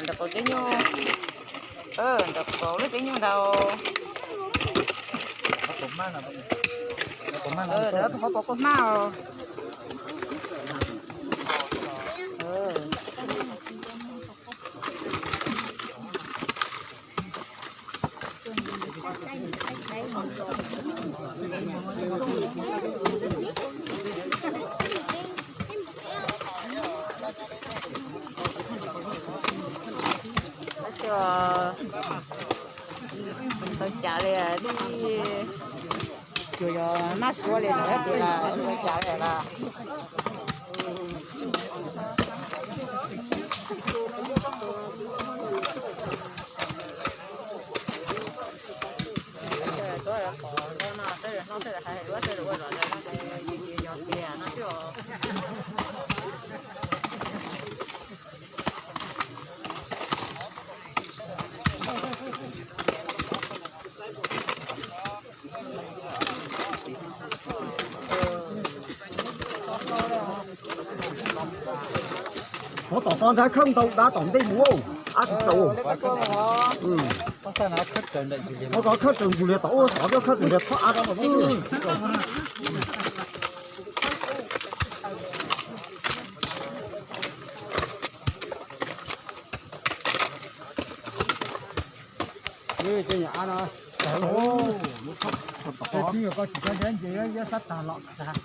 Ntawm qaum tsev nyuj, ntawm qaum lub tsev nyuj ntawd. Ntawm qhov pov kua hmab os. Tau cas li, tsuas yog nab suav li lawm tias tau cas li lawm. Ua tom qhov ntawd khawb ntau dab tom ntej mus, ab tsis tau. Ua koj khawb raws ntws li tom ub, tom ub khawb raws ntws txhob ab rau. Tsis yog koj tsis kho ntiav nce, yuav sab tag los tag.